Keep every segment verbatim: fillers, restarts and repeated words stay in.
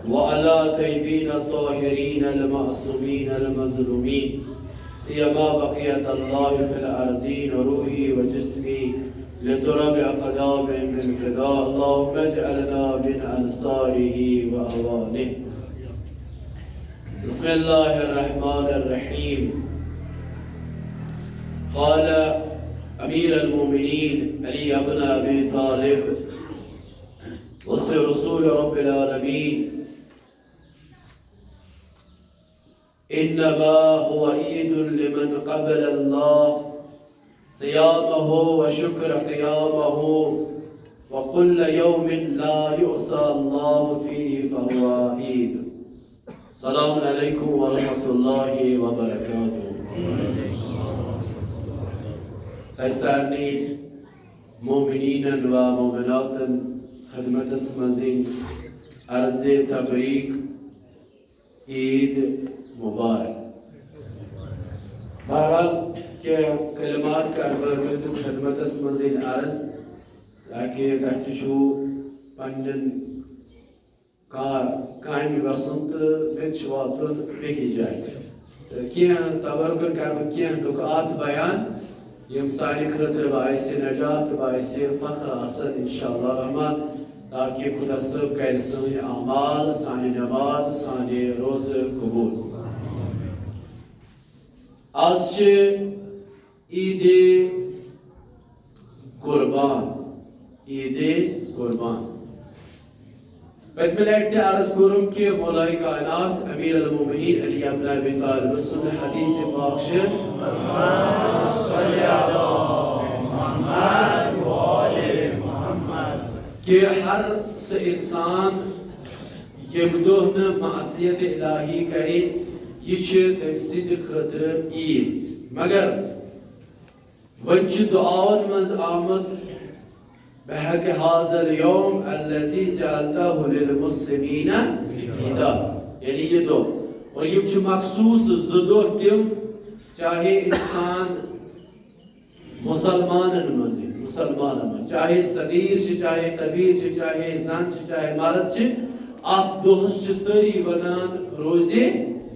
وعلى طيبين الطاهرين المعصومين المظلومين، سيما بقية الله في الأرضين، روحي وجسمي لتراب أقدامهم من فداء. اللهم اجعلنا من أنصاره وأعوانه. بسم الله الرحمن الرحيم. قال أمير المؤمنين علي بن أبي طالب، وصي رسول رب العالمين: إنما هو عيد لمن قبل الله صيامه وشكر قيامه، وكل يوم لا يعصى الله فيه فهو عيد. السلام عليكم ورحمة الله وبركاته. أي سارنٕے مومنیٖنَن و مومناتَن خدمتس منٛز عرض تبریک، عید مبارک۔ بہرحال، کینٛہہ کلمات کرٕ بہٕ تُہنٛدِس خدمتس منٛز عرض، تاکہ تۄہہِ تہِ چھُو پننٮ۪ن کار کامہِ گژھُن تہٕ بیٚیہِ چھُ واتُن بیٚکِس جایہِ۔ تہٕ کینٛہہ تبرکن کرٕ بہٕ کینٛہہ نکات بیان، یِم سانہِ خٲطرٕ باعث نجات تہٕ باعث فخر آسن، انشاءاللہ الرحمن، تاکہ خدا صٲب کرِ سٲنۍ اعمال، سانہِ نماز، سانہِ روزٕ قبول۔ آز چھِ عیٖدِ قربان، عیٖدِ قربان۔ پٔتمہِ لٹہِ تہِ عرض کوٚرُم کہِ مولائے کائنات امیر المومنین علی ابن ابی طالب سُنٛد حدیث پاک چھِ، کہِ ہر سُہ انسان ییٚمہِ دۄہ نہٕ معصیت الہی کرِ، یہِ چھِ تٔمۍ سٕنٛدِ خٲطرٕ عیٖد۔ مگر وۄنۍ چھُ دعاون منٛز آمُت، بحق هذا اليوم الذي جعلته للمسلمين عيدا، یعنی یہِ دۄہ۔ اور یِم چھِ مخصوٗص زٕ دۄہ تِم، چاہے انسان مسلمانن منٛز، مسلمانن منٛز، چاہے صغیر چھِ، چاہے کبیر چھِ، چاہے زن چھِ، چاہے مرد چھِ، اتھ دۄہس چھِ سٲری ونان روزِ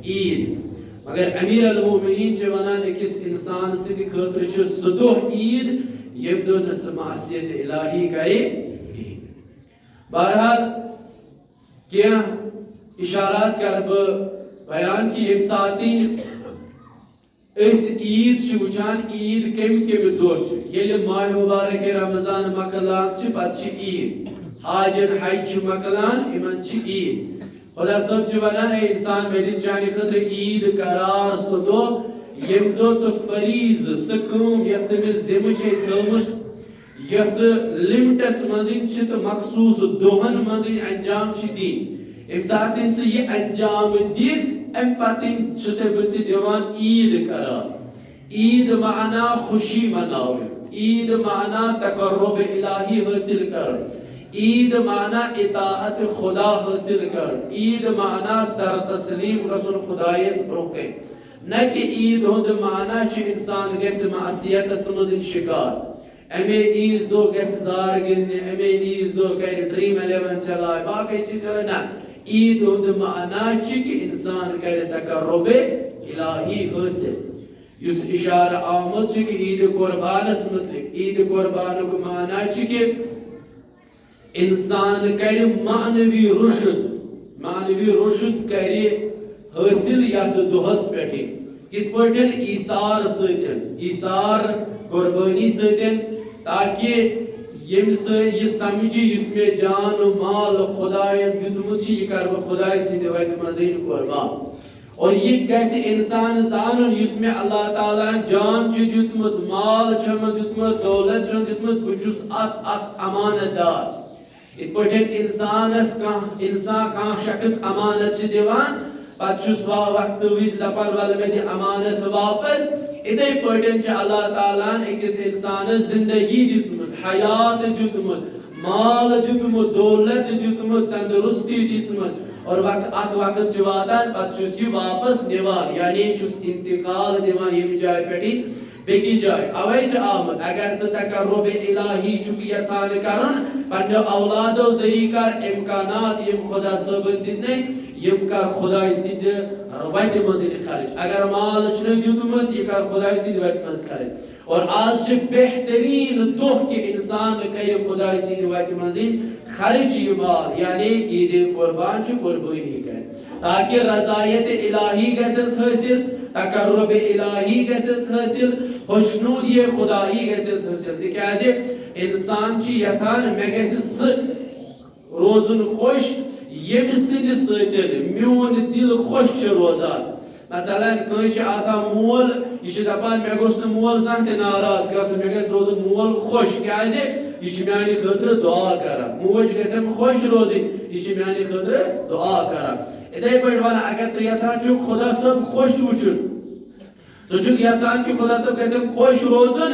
عیٖد۔ مگر امیر المومنین چھِ ونان، أکِس انسان سٕنٛدِ خٲطرٕ چھُ سُہ دۄہ عیٖد، ییٚمہِ دۄہ نہٕ سُہ معصیت الہی کرِ۔ بہرحال، کینٛہہ اشارات کرٕ بہٕ بیان کہِ ییٚمہِ ساتہٕ أسۍ عیٖد چھِ وٕچھان، عیٖد کَمہِ کَمہِ دۄہ چھِ؟ ییٚلہِ ماہِ مُبارکہِ رمضان مۄکلان چھِ، پتہٕ چھِ عیٖد۔ حاجن حج چھِ مۄکلان، یِمن چھِ عیٖد۔ خدا صٲب چھِ وَنان، اے اِنسان، مےٚ دِ چانہِ خٲطرٕ عیٖد قرار، سُہ دۄہ، ییٚمہِ دۄہ ژٕ فریٖضہٕ، سُہ کٲم، یَتھ ژٕ مےٚ ذِمہٕ چھے تھٲومٕژ، یۄسہٕ لِمٹَس منٛزٕے چھِ تہٕ مخصوٗص دۄہَن منٛزٕے انجام چھِ دِنۍ۔ ییٚمہِ ساتہٕ ژٕ یہِ انجام دِکھ، اَمہِ پَتہٕ چھُسَے بہٕ ژےٚ دِوان عیٖد قرار۔ عیٖد معنی خوشی مناوٕنۍ، عیٖد معنی تقرب الہی حٲصِل کَرُن، عیٖد معنی اطاعت خدا حٲصِل کَرُن، عیٖد معنی سر تسلیم گژھُن خدایَس برٛونٛہہ کَنہِ۔ نہ کہِ عیٖد ہُنٛد معنی چھُ اِنسان گژھِ معصیتَس منٛز شِکار۔ اَمے عیٖذ دۄہ گژھِ زار گِنٛدنہِ، اَمے عیٖذ دۄہ کرِ ڈرٛیٖم الیون چلاے، باقٕے چیٖز چلاے۔ نہ، عیٖد ہُنٛد معنی چھُ کہِ اِنسان کرِ تقرب الہی حٲصِل۔ یُس اِشارٕ آمُت چھُ کہِ عیٖدِ قربانَس مُتعلِق، عیٖدِ قربانُک معنی چھُ کہِ اِنسان کرِ معنوی رُشد، معنوی رُشد کرِ حٲصِل یَتھ دۄہَس پٮ۪ٹھٕے۔ کِتھ پٲٹھۍ؟ ایثار سۭتۍ، ایثار قربٲنی سۭتۍ، تاکہِ ییٚمہِ سۭتۍ یہِ سمجھِ، یُس مےٚ جان و مال خدایَن دیُتمُت چھُ، یہِ کرٕ بہٕ خدایہِ سٕنٛدِ وَتہِ منٛزٕے قربان۔ اور یہِ گژھِ اِنسان زانُن، یُس مےٚ اللہ تعالیٰ ہَن جان چھُ دیُتمُت، مال چھُم دیُتمُت، دولت چھُم دیُتمُت، بہٕ چھُس اَتھ، اَتھ امانت دار۔ یِتھ پٲٹھۍ اِنسانَس کانٛہہ، اِنسان، کانٛہہ شخص امانت چھِ دِوان، پتہٕ چھُس وا-، وقتہٕ وِزِ دَپان، "وَلہٕ مےٚ دِ امانت واپس"، یِتھَے پٲٹھۍ چھِ اللہ تعالیٰ ہَن أکِس اِنسانَس زندگی دِژمٕژ، حیات دیُتمُت، مال دیُتمُت، دولت دیُتمُت، تندرستی دِژمٕژ، اور وق-، اَکھ وقت چھُ واتان، پتہٕ چھُس یہِ واپس نِوان، یعنی چھُس انتقال دِوان ییٚمہِ جایہِ پٮ۪ٹھٕے، بیٚکِس جایہِ۔ اوے چھُ آمُت، اگر ژٕ تقرب الہی چھُکھ یژھان کرُن، پننیو اولادو ذٔریعہٕ کر امکانات یِم خدا صٲبن دِتۍ نے، یِم کر خداے سٕنٛدِ وتہِ منٛز خرٕچ۔ اگر مال چھُنہٕ دیُتمُت، یہِ کر خداے سٕنٛدِ وتہِ منٛز خرٕچ۔ اور آز چھِ بہتریٖن دۄہ کہِ انسان کرِ خداے سٕنٛدِ وتہِ منٛز خرٕچ یہِ مال، یعنی عیٖد قربان چھِ قربٲنی کرِ۔ تاکہ رضایت الہی گژھٮ۪س حٲصِل، تقرب الہی گژھٮ۪س حٲصِل، خوشنودی خدایی گژھٮ۪س حٲصِل۔ تِکیازِ انسان چھُ یژھان مےٚ گژھِ سُہ روزُن خۄش، ییٚمہِ سٕنٛدِ سۭتۍ میون دِل خۄش چھُ روزان۔ مثلاً کٲنٛسہِ چھُ آسان مول، یہِ چھُ دپان مےٚ گوٚژھ نہٕ مول زانٛہہ تہِ ناراض گژھُن، مےٚ گژھِ روزُن مول خۄش، کیازِ یہِ چھُ میانہِ خٲطرٕ دُعا کران۔ موج گژھٮ۪م خۄش روزٕنۍ، یہِ چھِ میانہِ خٲطرٕ دُعا کران۔ یِتھے پٲٹھۍ ونان، اگر ژٕ یژھان چھُکھ خدا صٲب خۄش وٕچھُن، ژٕ چھُکھ یژھان کہِ خدا صٲب گژھٮ۪م خۄش روزُن،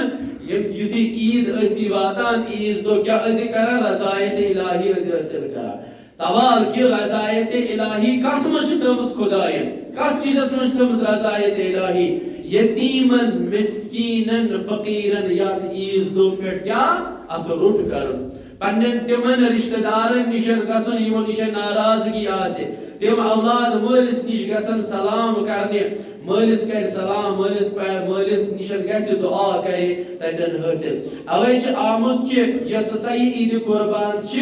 یِم یُتھُے عیٖد ٲسی واتان، عیٖذ دۄہ کیٛاہ ٲسۍ کران؟ رضایت الہی ٲسۍ حٲصِل کران۔ سوال کہِ رضایت الہی کتھ منٛز چھِ تھٲومٕژ خدایَن؟ کتھ چیٖزس منٛز چھِ تھٲومٕژ رضایت الہی؟ یتیٖمن، مسکیٖنن، فقیٖرن یتھ عیٖذ دۄہ پٮ۪ٹھ کیٛاہ؟ اتھ روٚٹ کرُن۔ پننٮ۪ن تِمن رشتہٕ دارن نِش گژھُن، یِمو نِش ناراضگی آسہِ۔ تِم اولاد مٲلِس نِش گژھن سلام کرنہِ، مٲلِس کرِ سلام، مٲلِس پہ-، مٲلِس نِش گژھِ دُعا کرِ تتٮ۪ن حٲصِل۔ اوے چھِ آمُت کہِ یۄس ہسا یہِ عیٖدِ قربان چھِ،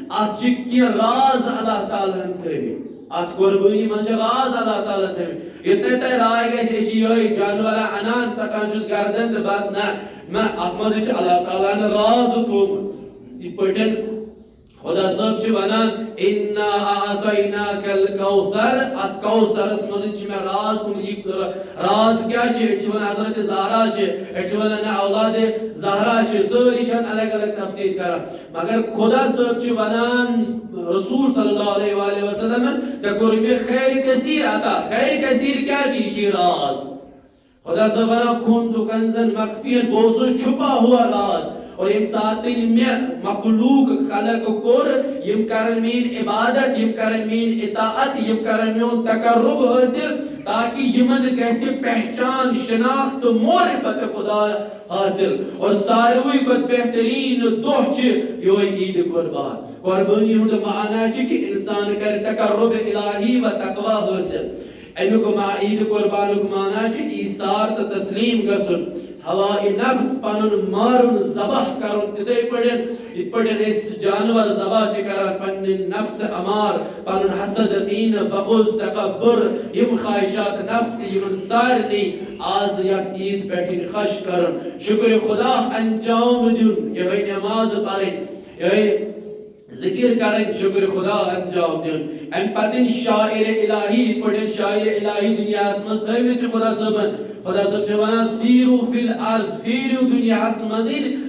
اتھ چھِ کینٛہہ راز اللہ تعالیٰ ہن تھٲومٕتۍ۔ اتھ قربٲنی منٛز چھِ راز اللہ تعالیٰ تھٲومٕتۍ۔ یُتھ نہٕ تۄہہِ راے گژھِ، أسۍ چھِ یِہوٚے جانور انان، ژٹان چھُس گردن تہٕ بس، نہ، نہ، اتھ منٛز چھُ اللہ تعالیٰ ہن راز تھوٚومُت۔ یِتھ پٲٹھۍ خدا صٲب چھِ ونان، "انا اعطیناک الکوثر"، اتھ کوثرس منٛز چھِ مےٚ راز تھوٚومُت۔ یہِ را-، راز کیٛاہ چھِ؟ أڑۍ چھِ ونان حضرت زہرا چھِ، أڑۍ چھِ ونان نہ اولاد زہرا چھِ، سٲری چھِ اتھ الگ الگ تفسیر کران۔ مگر خدا صٲب چھِ ونان رسول صلی اللہ علیہ وآلہ وسلمس، "ژےٚ کوٚرُے مےٚ خیر کثیر عطا۔" خیر کثیر کیٛاہ چھِ؟ یہِ چھِ راز۔ خدا صٲب ونان، "کنت کنزا مخفیا"، بہٕ اوسُس چھپا ہوا راز۔ اور ییٚمہِ ساتہٕ مےٚ مخلوق خلق کوٚر، یِم کرن میٲنۍ عبادت، یِم کرن میٲنۍ اطاعت، یِم کرن میون تقرب حٲصِل، تاکہ یِمن گژھِ پہچان، شناخت، معرفت خدا حٲصِل۔ اور ساروی کھۄتہٕ بہتریٖن دۄہ چھِ یِہوٚے عیٖد قربان۔ قربٲنی ہُنٛد معنی چھُ کہِ انسان کرِ تقرب الہی و تقوی حٲصِل۔ اَمیُک ما-، عیٖد قربانُک معنی چھُ ایثار تہٕ تسلیم گژھُن، ہوا نفس پنُن مارُن، ذبح کرُن، تِتھے پٲٹھۍ، یِتھ پٲٹھۍ أسۍ جانور ذبح چھِ کران، پننہِ نفس امار، پنُن حسد، غیٖنہ، بغض، تکبر، یِم خواہشات نفس، یِمن سارنٕے آز یتھ عیٖد پٮ۪ٹھ خۄش کرُن۔ شکر خدا انجام دیُن، یِہوٚے نماز پرٕنۍ، یِہوٚے ذکر کرٕنۍ، شکر خدا انجام دیُن۔ امہِ پتہٕ شاعر الہی، یِتھ پٲٹھۍ شاعر الہی دُنیاہس منٛز تھٲومٕتۍ چھِ خدا صٲبن۔ خدا صٲب چھِ ونان، "سیروا فی الارض"، پھیرِو دُنیاہس منٛز،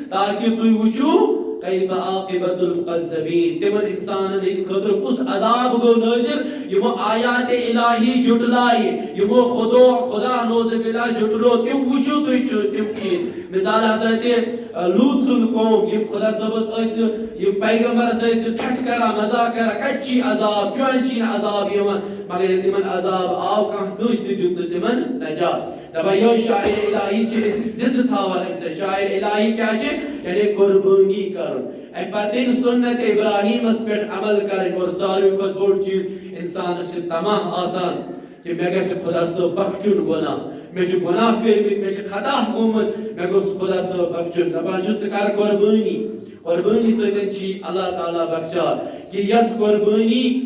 تاکہ تُہۍ وٕچھِو، "کیف عاقبۃ المکذبین"، تِمن انسانن ہٕنٛدِ خٲطرٕ کُس عذاب گوٚو نٲزِل، یِمو آیات الہی جُٹلایہِ، یِمو خدا، خدا نعوذ باللہ جُٹلو، تِم وٕچھِو تُہۍ چہِ-، تِم چیٖز۔ مثال حضرت، ا، لوط سُنٛد قوم، یِم خدا صٲبس ٲسۍ، یِم پیغمبرس ٲسۍ ٹھٹھ کران، مذاق کران، کتہِ چھی عذاب، کیازِ چھی نہٕ عذاب یِوان؟ مگر ییٚلہِ تِمن عذاب آو، کانٛہہ کٲنٛسہِ تہِ دیُت نہٕ تِمن نجات۔ دپان یہِ شاعر الہی چھِ أسۍ زندٕ تھاوان امہِ سۭتۍ۔ شاعر الہی کیٛاہ چھِ؟ یعنی قربٲنی کرُن۔ امہِ پتہٕ ییٚلہِ سنت ابراہیمس پٮ۪ٹھ عمل کرٕنۍ، اور ساروی کھۄتہٕ بوٚڑ چیٖز انسانس چھِ طمع آسان۔ کہِ مےٚ گژھِ خدا صٲب بخشُن گۄناہ، مےٚ چھِ گۄناہ کٔرمٕتۍ، مےٚ چھِ خطا گوٚمُت، مےٚ گوٚژھ خدا صٲب بخشُن۔ دپان چھُ، ژٕ کر قربٲنی، قربٲنی سۭتۍ چھِ اللہ تعالیٰ بخشان۔ کہِ یۄس قربٲنی،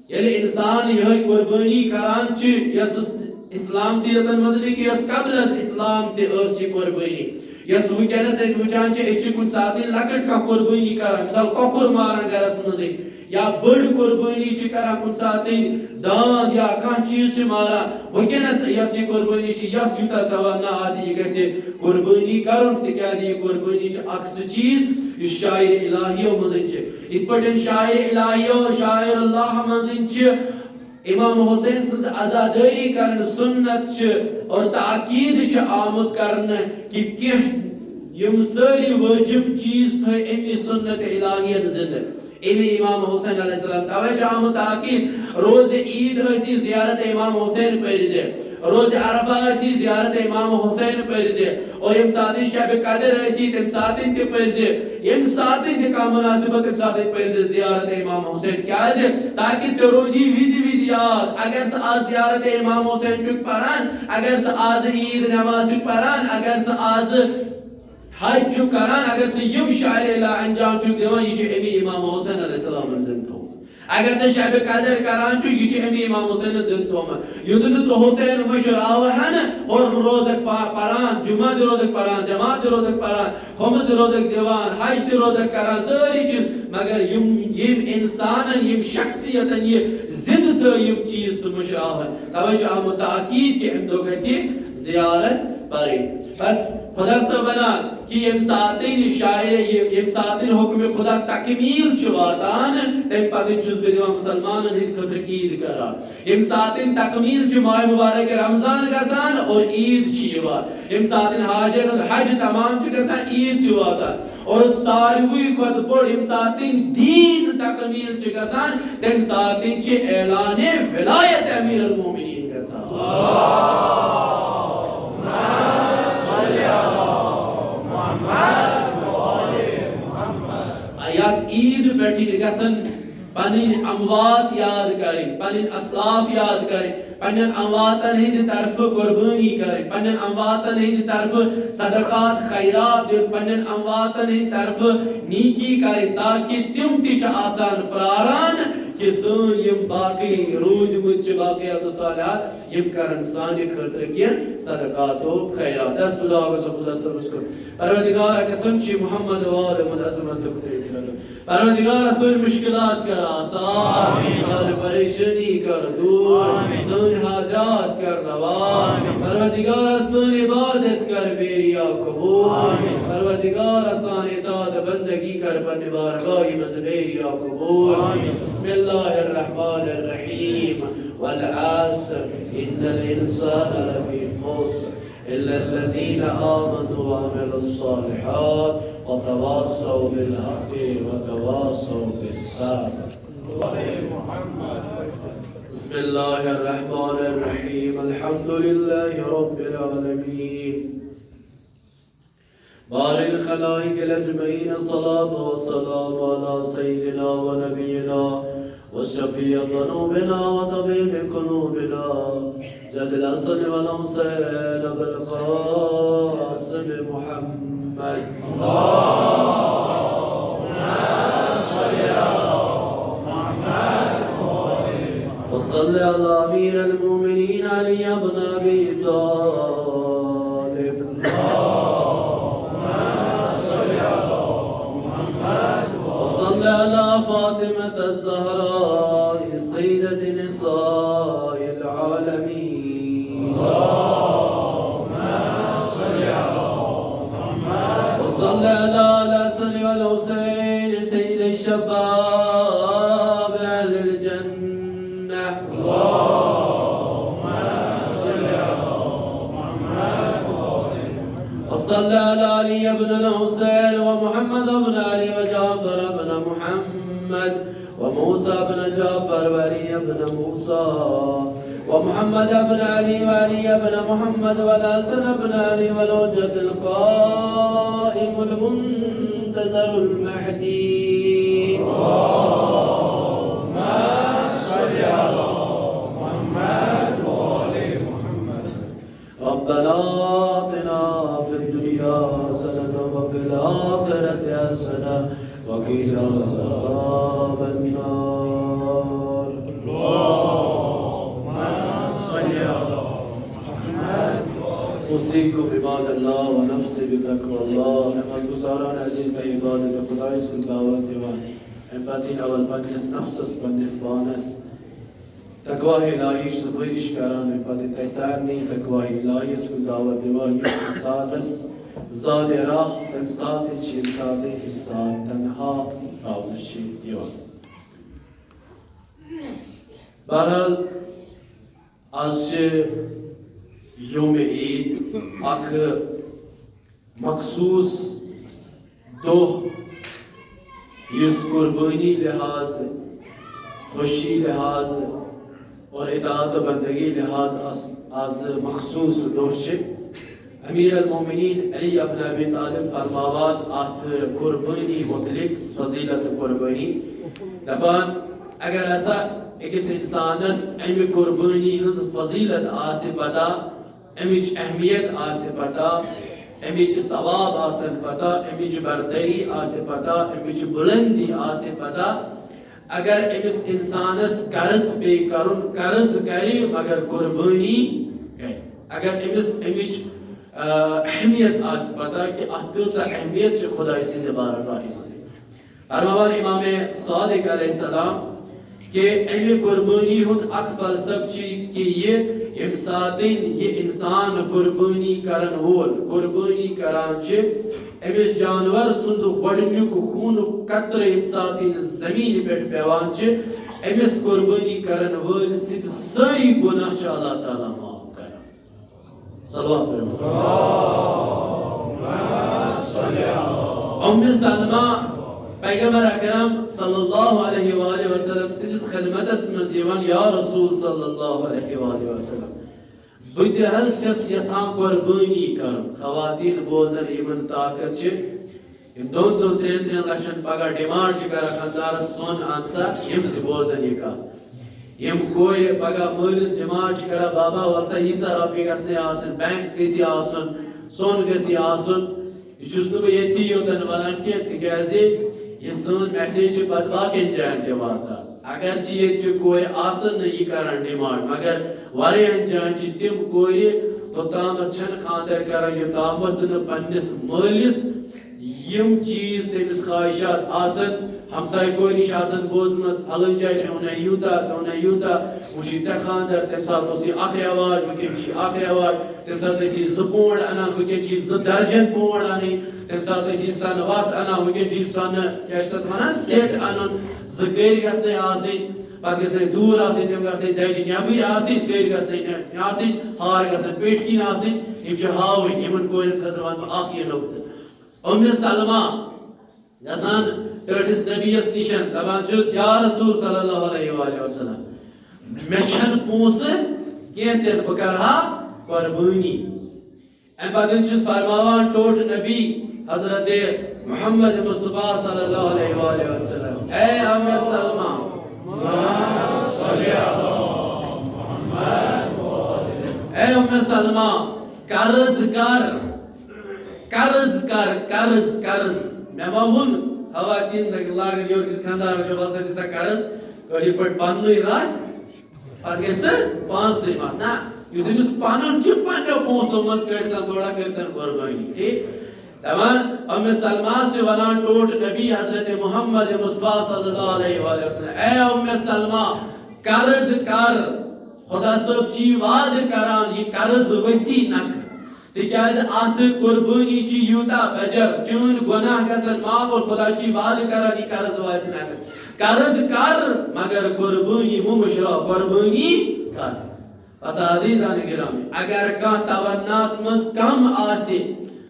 ییٚلہِ انسان یِہوٚے قربٲنی کران چھِ، یۄس اسلام سیرتن منٛز نہٕ کہِ یۄس قبل از اسلام تہِ ٲس یہِ قربٲنی، یۄس وٕنکیٚنس أسۍ وٕچھان چھِ، أسۍ چھِ کُنہِ ساتہٕ لۄکٕٹ کانٛہہ قربٲنی کران، مثال کۄکُر ماران گرس منٛزٕے، یا بٔڑ قربٲنی چھِ کران کُنہِ ساتہٕ، داند یا کانٛہہ چیٖز چھِ ماران۔ وٕنکیٚنس یۄس یہِ قربٲنی چھِ، یۄس یوٗتاہ توانہ آسہِ، یہِ گژھِ قربٲنی کرُن، تِکیازِ یہِ قربٲنی چھِ اکھ سُہ چیٖز یُس شاعر الہیو منٛز چھِ۔ یِتھ پٲٹھۍ شاعر الہیو، شاعر اللہ منٛز چھِ امام حسین سٕنٛز عزادٲری کرٕنۍ سُنت چھِ اور تاکید چھِ آمُت کرنہٕ کہِ کینٛہہ یِم سٲری وٲجِب چیٖز تھٲے اَمہِ سُنت الہیَن زِندٕ۔ اَمہِ امام حسین علیہ السلام توے چھُ آمُت تاکید، روزِ عیٖد ٲسی زیارت امام حسین پٔرزِ۔ روز عرفہ ٲسی، زیارت امام حسین پٔرزِ۔ اور ییٚمہِ ساتہٕ شب قدر ٲسی، تَمہِ ساتہٕ تہِ پٔرزِ۔ ییٚمہِ ساتہٕ تہِ کانٛہہ مناسبت، تَمہِ ساتہٕ پٔرزِ زیارت امام حسین۔ کیازِ؟ تاکہِ ژےٚ روزی وِزِ وِزِ یاد۔ اگر ژٕ آز زیارت امام حسین چھُکھ پران، اگر ژٕ آز عید نماز چھُکھ پران، اگر ژٕ آز حج چھُکھ کران، اگر ژٕ یِم شعائر الہ انجام چھُکھ دِوان، یہِ چھُ امی امام حسین علیہ السلامن زندٕ تھوٚومُت۔ اگر ژٕ شب قدر کران چھُکھ، یہِ چھُ امی امام حسینن زندٕ تھوٚومُت۔ یُتھ نہٕ ژٕ حسین مٔشراوہن، ہورٕ روزکھ پا-، پران، جمعہ تہِ روزکھ پران، جماعت تہِ روزکھ پران، خمس تہِ روزکھ دِوان، حج تہِ روزکھ کران، سٲری چیٖز، مگر یِم، یِم انسانن، یِم شخصیتن یہِ زندٕ تھٲو، یِم چیٖز ژٕ مٔشراوہن۔ توے چھُ آمُت تاکید کہِ امہِ دۄہ گژھِ زیارت پرٕنۍ۔ بس خدا صٲبنا، کہِ ییٚمہِ ساتہٕ یہِ شاعر، یہِ، ییٚمہِ ساتہٕ حکم خدا تکمیل چھُ واتان، تَمہِ پتہٕ چھُس بہٕ دِوان مُسلمانن ہٕنٛدِ خٲطرٕ عید قرار۔ ییٚمہِ ساتہٕ تکمیل چھِ ماہِ مبارک رمضان گژھان اور عید چھِ یِوان، ییٚمہِ ساتہٕ حاجن ہُنٛد حج تمام چھُ گژھان، عید چھِ واتان۔ اور ساروی کھۄتہٕ بوٚڑ ییٚمہِ ساتہٕ دیٖن تکمیل چھِ گژھان، تَمہِ ساتہٕ چھِ اعلانِ ولایت امیر المومنین گژھان۔ یتھ عید پٮ۪ٹھ گژھن پنٕنۍ اموات یاد کرٕنۍ، پنٕنۍ اسلاف یاد کرٕنۍ، پننٮ۪ن امواتن ہٕنٛدِ طرفہٕ قربٲنی کرٕنۍ، پننٮ۪ن امواتن ہٕنٛدِ طرفہٕ صدقات خیرات دیُن، پننٮ۪ن امواتن ہٕنٛدِ طرفہٕ نیکی کرٕنۍ، تاکہِ تِم تہِ چھِ آسان پراران کہِ سٲنۍ یِم باقٕے روٗدۍمٕتۍ چھِ باقیات الصالحات، یِم کرن سانہِ خٲطرٕ کینٛہہ صدقات و خیرات۔ دس بلاغ سکول سرس کو پروردگار قسم چھ محمد وال من عظمت خدای کرن۔ پروردگار سٲنۍ مشکلات کر آسان، سٲنۍ پریشانی کر دور، سٲنۍ حاجات کر روا۔ پروردگار سٲنۍ عبادت کر بیریا قبول۔ پروردگار سان اطاعت بندگی کر پننہِ بارگاہی منٛز بیریا قبول۔ بسم الله الرحمن الرحيم. والعصر إن الإنسان لفي خسر إلا الذين آمنوا وعملوا الصالحات وتواصوا بالحق وتواصوا بالصبر. بسم الله الرحمن الرحيم. الحمد لله رب العالمين. بارئ الخلائق أجمعين، الصلاة والسلام على سيدنا ونبينا وشفيع ذنوبنا وطبيب قلوبنا، جد الحسن والحسين أبي القاسم محمد. وصل على أمير المؤمنين علي بن أبي طالب. وصل على فاطمة الزهراء سيدة نساء العالمين. وصل على الحسن والحسين سيد الشباب أهل الجنة. وصل على علي بن الحسين ومحمد بن علي وجعفر بن محمد وموسى بن جعفر وعلي بن موسى ومحمد بن علي وعلي بن محمد والحسن بن علي والحجة القائم المنتظر المهدي. اللهم صل على محمد وآل محمد. ربنا آتنا في الدنيا حسنة وفي الآخرة حسنة وقنا عذاب النار. اللهم صل على محمد. أوصيكم عباد الله ونفسي بتقوى الله. نماز گزاران عزیز، تۄہہِ عبادت خدایس کُن دعوت دِوان۔ اَمہِ پتہٕ یِن اول پننِس نفسس، پننِس پانس تقوی الٰہی سُپٲرِش کران، اَمہِ پتہٕ تۄہہِ سارنٕے تقوی الٰہیَس کُن دعوت دِوان، یُس اِنسانَس زالہِ راہ، تَمہِ ساتہٕ چھِ اِنسانٕے اِنسان تنہا تھاونہٕ چھِ یِوان۔ بہرحال، آز چھِ یومِ عید، اکھ مخصوٗص دۄہ، یُس قربٲنی لحاظ، خوشی لحاظ، اور اطاعت و بندگی لحاظ از از مخصوص دۄہ چھِ امیر المومنین علی ابن ابی طالب فرماوان اتھ قربٲنی متعلق، فضیلت قربٲنی، دپان، اگر ہسا أکِس انسانس امہِ قربٲنی ہٕنٛز فضیلت آسہِ پتہ، امِچ اہمیت آسہِ پتہ، امِکۍ ثواب آسن پتہ، امِچ برتری آسہِ پتہ، امِچ بلندی آسہِ پتہ، اگر أمِس انسانس قرض پیٚیہِ کرُن، قرض کرِ مگر قربٲنی کرِ۔ اگر أمِس امِچ، آ، اہمیت آسہِ پتہ کہِ اتھ کۭژاہ اہمیت چھِ خداے سٕنٛزِ بارگاہہِ منٛز۔ فرماوان امام صادق علیہ السلام کہِ امہِ قربٲنی ہُنٛد اکھ فلسفہٕ چھُ کہِ یہِ ییٚمہِ ساتہٕ یہِ انسان قربٲنی کرن وول قربٲنی کران چھِ، أمِس جانور سُنٛد گۄڈٕنیُک خوٗنُک قطرٕ ییٚمہِ ساتہٕ یہِ زٔمیٖنہِ پٮ۪ٹھ پٮ۪وان چھِ، أمِس قربٲنی کرن وٲلۍ سٕنٛدۍ سٲری گۄناہ چھِ اللہ تعالیٰ معاف کران۔ صلوات پٔرِو۔ اُمِ سلمہ، پیغمبر اکرم صلی اللہ علیہ وآلہ وسلم سٕنٛدِس خدمتس منٛز یِوان، یا رسول صلی اللہ علیہ وآلہ وسلم، بہٕ تہِ حظ چھَس یژھان قۄربٲنی کرُن۔ خواتین بوزن یِمن طاقت چھِ، یِم دۄن دۄن ترٛٮ۪ن ترٛٮ۪ن لچھن پگاہ ڈیمانڈ چھِ کران خانٛدارس، سۄن اَن سا، یِم تہِ بوزن یہِ کتھ۔ یِم کورِ پگاہ مٲلِس ڈیمانڈ چھِ کران، بابا ول سا ییٖژاہ رۄپیہِ گژھنَے آسٕنۍ، بینک گژھِ آسُن، سۄن گژھِ آسُن۔ یہِ چھُس نہٕ بہٕ ییٚتی یوتن ونان کینٛہہ، تِکیازِ یہِ سٲنۍ میسیج چھِ پتہٕ باقین جاین تہِ واتان۔ اگرچہِ ییٚتہِ چھِ کورِ آسان نہٕ یہِ کران ڈیمانڈ، مگر واریاہن جاین چھِ تِم کورِ توٚتامتھ چھنہٕ خانٛدر کران، یوٚتامتھ نہٕ پننِس مٲلِس یِم چیٖز تٔمِس خواہشات آسان، ہمسایہِ کورِ نِش آسان بوٗزمٕژ، فلٲنۍ جایہِ ژےٚ ووٚنے یوٗتاہ، ژےٚ ووٚنے یوٗتاہ، وۄنۍ چھُے ژےٚ خانٛدر، تَمہِ ساتہٕ اوس یہِ اکھ رٮ۪واج، وٕنکٮ۪ن چھُ یہِ اکھ رٮ۪واج، تَمہِ ساتہٕ ٲسۍ یہِ زٕ پونٛڈ اَنان، وٕنکٮ۪ن چھِ یہِ زٕ درجن پونٛڈ اَنٕنۍ، تَمہِ ساتہٕ ٲسۍ یہِ سۄنہٕ وَس اَنان، وٕنکٮ۪ن چھِ یہِ سۄنہٕ، کیٛاہ چھِ تَتھ وَنان، سیٹ اَنُن، زٕ کٔرۍ گژھنَے آسٕنۍ، پَتہٕ گژھنَے دوٗر آسٕنۍ، تِم گژھنَے دَجہِ نٮ۪بٕرۍ آسٕنۍ، کٔرۍ گژھنَے نٮ۪-، آسٕنۍ، ہار گژھن پیٚٹھۍ کِنۍ آسٕنۍ، یِم چھِ ہاوٕنۍ، یِمَن کورٮ۪ن خٲطرٕ وَنہٕ بہٕ اَکھ یہِ نُقطہٕ۔ اُمِ سلمہ گژھان ٹٲٹھِس نبیَس نِش، دَپان چھُس، یا رسول صلی اللہ علیہ وآلہ وسلم، مےٚ چھَنہٕ پونٛسہٕ کینٛہہ تہِ، بہٕ کَرٕ ہا قۄربٲنی۔ اَمہِ پَتہٕ چھُس فرماوان ٹوٹھ نبی حضرت محمد مصطفیٰ صلی اللہ علیہ وآلہ وسلم، اے اُمِ سلمہ، اے اُمِ سلمہ، قرض کر، قرض کر، قرض، قرض۔ مےٚ ما ووٚن، خواتین لاگن یورٕ کِس خانٛدارس چھِ وَلہٕ سا دِ سا قرض، کٲشِر پٲٹھۍ پننُے رَٹھ، پَتہٕ گژھِ سا پانسٕے منٛز۔ نہ، یُس أمِس پَنُن چھُ، پننیو پونٛسو منٛز کٔڑۍتن تھوڑا، کٔرۍتن قۄربٲنی۔ ٹھیٖک؟ دَپان، اُمِ سلمہ چھِ وَنان ٹوٹھ نبی حضرت محمد مصطفیٰ صلی اللہ علیہ وآلہ وسلم، اے اُمِ سلمہ، قرض کر، خدا صٲب چی وعدٕ کران، یہِ قرض ؤسی نکھٕ۔ تِکیازِ اتھ قربٲنی چھِ یوٗتاہ بجر، چٲنۍ گۄناہ گژھن معاف اور خدا چھِ وعدٕ کران، یہِ قرض واسہِ نہٕ۔ قرض کر، مگر قربٲنی مہٕ مٔشراو، قربٲنی کر۔ بس عزیزان گرامی، اگر کانٛہہ تواناہس منٛز کم آسہِ،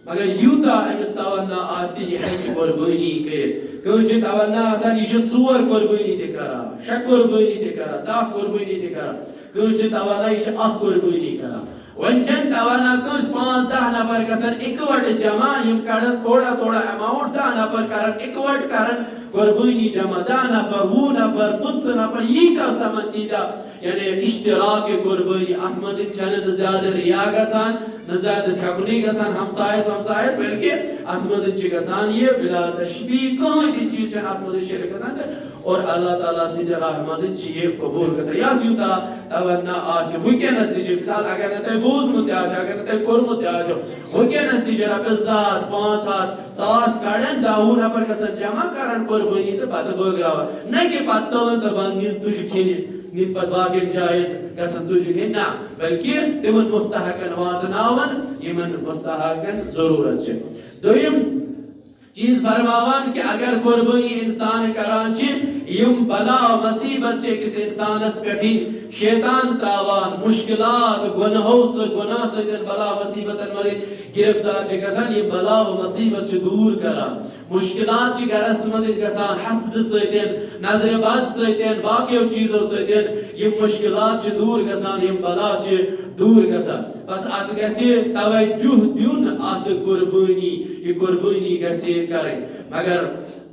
مگر یوٗتاہ أمِس توانا آسہِ، یہِ ہیٚکہِ قربٲنی کٔرِتھ۔ کٲنٛسہِ چھِ توانا آسان، یہِ چھُ ژور قربٲنی تہِ کران، شےٚ قربٲنی تہِ کران، دَہ قربٲنی تہِ کران۔ کٲنٛسہِ چھِ توانا، یہِ چھِ اکھ قربٲنی کران۔ وۄنۍ چھَنہٕ توانا کٲنٛسہِ، پانٛژھ دَہ نفر گژھن اِکہٕ وٹہٕ جمع، یِم کڑن تھوڑا تھوڑا amount، دَہ نفر کرن اِکہٕ وٹہٕ، کرن قربٲنی جمع، دَہ نفر، وُہ نفر، پٕنٛژٕہ نفر، ییٖتیٛاہ سمن تیٖتیٛاہ، یعنی اشتراک قربٲنی۔ اتھ منٛز چھَنہٕ نہٕ زیادٕ ریا گژھان، نہ زیادٕ تھٮ۪کُنٕے گژھان ہمسایس ومسایس، بلکہ اتھ منٛز چھِ گژھان یہِ بلا تشبیہ، کٕہٕنۍ تہِ چیٖز چھَنہٕ اتھ منٛز شرک گژھان تہٕ اور اللہ تعالیٰ سٕنٛدِ راہ منٛز چھِ یہِ قبول گژھان۔ یس یوٗتاہ تمنا آسہِ وٕنکیٚنس تہِ چھِ، مثال، اگر نہٕ تۄہہِ بوٗزمُت تہِ آسہِ، اگر نہٕ تۄہہِ کوٚرمُت تہِ آسیو، وٕنکیٚنس تہِ چھِ رۄپیس زٕ ہتھ، پانٛژھ ہتھ، ساس کڑان، دَہ وُہ نفر گژھن جمع، کرن قربٲنی تہٕ پتہٕ بٲگراوان۔ نہ کہِ پتہٕ تُلن تہٕ بنٛد نِن تُجہِ کھیٚنہِ، نِن پتہٕ باقین جاین گژھن تُجہِ کھیٚنہِ، نہ، بلکہِ تِمن مستحقن واتناون، یِمن مستحقن ضروٗرت چھِ۔ دوٚیِم، چیز فرماوان کہ اگر قربانی انسان کران چھ، یم بلا مصیبت چھ أکس انسانس پٮ۪ٹھ شیطان تراوان، مشکلات، گناہو سۭتۍ، گناہ سۭتۍ بلا مصیبتن منٛز گرفتار چھ گژھان، یہ بلا و مصیبت چھ دور کران۔ مشکلات چھ گرس منٛز گژھان، حسد سۭتۍ، نظر بد سۭتۍ، باقیو چیزو سۭتۍ، یم مشکلات چھ دور گژھان، یم بلا چھ دور گژھان۔ بس اتھ گژھِ توجہ دیُن، اتھ قربٲنی، یہِ قربٲنی گژھِ کرٕنۍ۔ مگر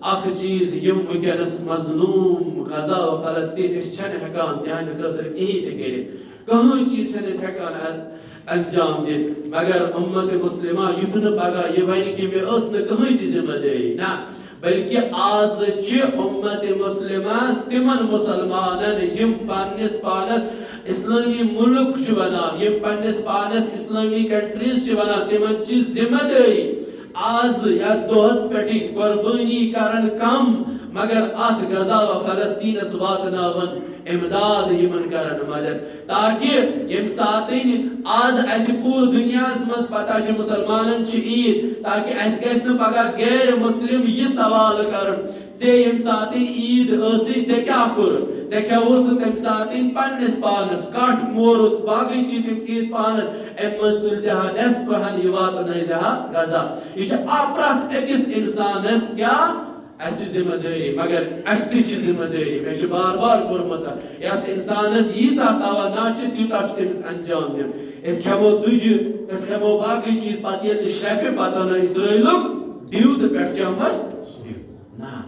اکھ چیز، یِم وٕنکیٚنس مظلوم غزہ و فلسطین، أسۍ چھِنہٕ ہٮ۪کان تِہنٛدِ خٲطرٕ کِہیٖنۍ تہِ کٔرِتھ۔ کٕہٕنۍ چیز چھِنہٕ أسۍ ہٮ۪کان ا-، انجام دِتھ۔ مگر امت مسلمہ یُتھ نہٕ پگاہ یہِ ونہِ کہِ مےٚ ٲس نہٕ کٕہٕنۍ تہِ ذمہ دٲری، نہ، بلکہ آز چھ امت مسلمس، تمن مسلمانن یم پننس پانس اسلامی ملک چھ ونان، یم پننس پانس اسلامی کنٹریز چھ ونان، تمن چھ ذمہ داری آز یتھ دۄہس پٮ۪ٹھ قربانی کرن کم، مگر اتھ غزہ و فلسطینس واتناون امداد، یمن کرن مدد۔ تاکہ یم ساتن آز اسہِ پورٕ دنیاہس منٛز پتہ چھِ مسلمانن چھِ عید، تاکہ اسہِ گژھِ نہٕ پگاہ غیر مسلم یہِ سوال کرُن، ژےٚ یم ساتن عید ٲسٕے، ژےٚ کیٛاہ کوٚرُتھ؟ ژےٚ کھیوٚوُتھ تمہِ ساتن پننس پانس، کٹھ مورُتھ، باقٕے چیز تِم چیز پانس، امہِ منٛز تُلۍ زِ ہا نٮ۪صف ہن، یہِ واتنٲے زِ ہا غزہ۔ یہِ چھِ اکھ پرٛٮ۪تھ أکِس انسانس کیٛاہ؟ اسہِ ذمہ دٲری، مگر اسہِ تہِ چھِ ذمہ دٲری۔ مےٚ چھُ بار بار کوٚرمُت، یس انسانس ییٖژاہ توانٲیی چھِ، تیوٗتاہ چھُ تٔمِس انجام دیُن۔ أسۍ کھٮ۪مو تُجہِ، أسۍ کھٮ۪مو باقٕے چیٖز، پتہٕ ییٚلہِ نہٕ شرپہِ، پتہٕ انو اسرائیلُک دیوٗ تہٕ پٮ۪ٹھ چٮ۪مہوس۔ نہ۔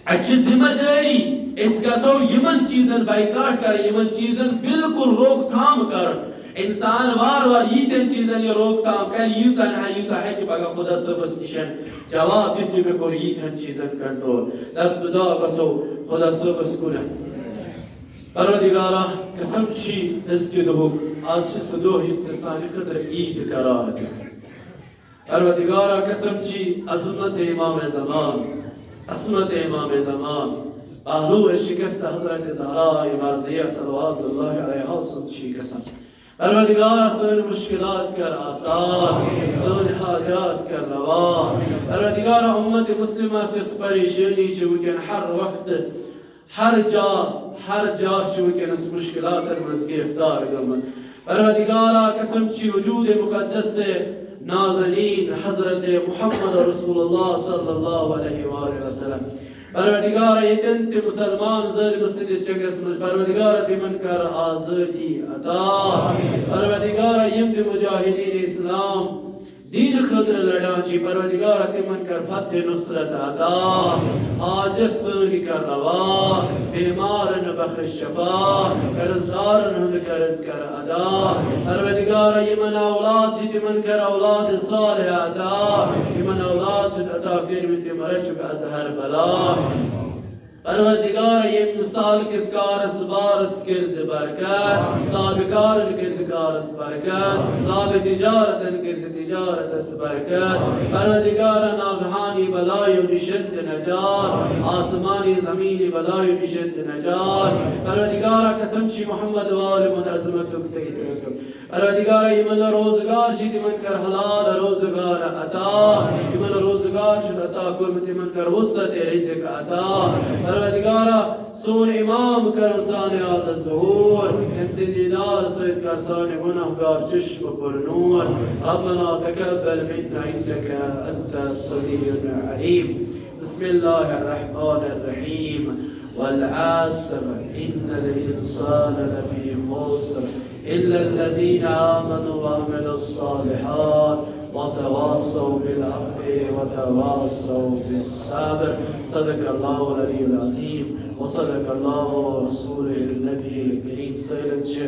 اسہِ چھِ ذمہ دٲری، أسۍ گژھو یِمن چیٖزن بائیکاٹ کرٕنۍ، یِمن چیٖزن بالکل روک تھام کرُن۔ انسان وار وار ییٖتٮ۪ن چیٖزن یہِ روک تھام کرِ، یوٗتاہ نہٕ یوٗتاہ ہیٚکہِ پگاہ خدا صٲبس نِش جواب دِتھ، یہِ مےٚ کوٚر ییٖتٮ۪ن چیٖزن کنٹرول۔ دس بہٕ دعا گژھو خدا صٲبس کُن۔ پروردگارا، قسم چھی أزکہِ دۄہُک، آز چھِ سُہ دۄہ یُتھ ژےٚ سانہِ خٲطرٕ عیٖد قرار دِتھ۔ پروردگارا، قسم چھی عظمت امام زمان، عصمت امام زمان، پہلو شکست حضرت زہرا مرضیہ صلوات اللہ علیہا سُنٛد چھی قسم۔ پروردگار، سٲنۍ مشکلات کر آسان، سٲنۍ حاجات کر روا۔ پروردگار، امت مسلمہ سٕنٛز پریشٲنی چھِ وٕنکٮ۪ن ہر وقت، ہر جا، ہر جا چھِ وٕنکٮ۪نس مشکلاتن منٛز گرفتار گٔمٕژ۔ پروردگارا، قسم چھی وجود مقدس سے نازنین حضرت محمد رسول اللہ صلی اللہ علیہ وآلہ وسلم۔ پروردگارا، ییٚتٮ۪ن تہِ مسلمان ظٲلمہٕ سٕنٛدِس چنگس منٛز، پروردگارا، تِمن کر آزٲدی عطا۔ پروردگارا، یِم تہِ مجاہدین اسلام دیٖن خٲطرٕ لڑان چھِ، پروردگارا، تِمن کر فتح نصرت عطا۔ حاجت سٲنۍ کر روا، بیمارن بخش شفا، قرض دارن ہُنٛد قرض کر ادا۔ پروردگارا، یِمن اولاد چھِ، تِمن کر اولاد صالح عطا۔ یِمن اولاد چھِ عطا کٔرمٕتۍ، تِم رٔچھُکھ از ہر بلا۔ پروردگارا، ییٚمہِ مثال کِس کارس بارس کٔرۍ زِ برکت، صاحب کارن کٔرۍ زِ کارس برکت، صاحب تجارتن کٔرۍ زِ تجارتس برکت۔ پروردگارا، ناگہانی بلایو نِش دِ نجات، آسمانی زمینی بلایو نِش دِ نجات۔ پروردگارا، قسم چھی محمد وال محمد عظمتُک تہٕ عترتُک۔ پروردگارا، یِمن نہٕ روزگار چھُ، تِمن کر حلال روزگار عطا۔ یِمن نہٕ روزگار چھُ عطا کوٚرمُت، تِمن کر وسعت رزق عطا۔ پروردگارا، سون امام کر سانہِ حالت ظہور، أمۍ سٕنٛدِ دیدار سۭتۍ کر سانہِ گناہگار چشم پر نور۔ ربنا تقبل منا انك انت السميع العليم۔ بسم الله الرحمن الرحيم۔ والعصر، إن الإنسان لفي خسر، إلا الذين آمنوا وعملوا الصالحات وتواصوا بالحق وتواصوا بالصبر۔ صدق الله العلي العظيم وصدق الله ورسوله النبي الكريم۔ سٲلِم چھِ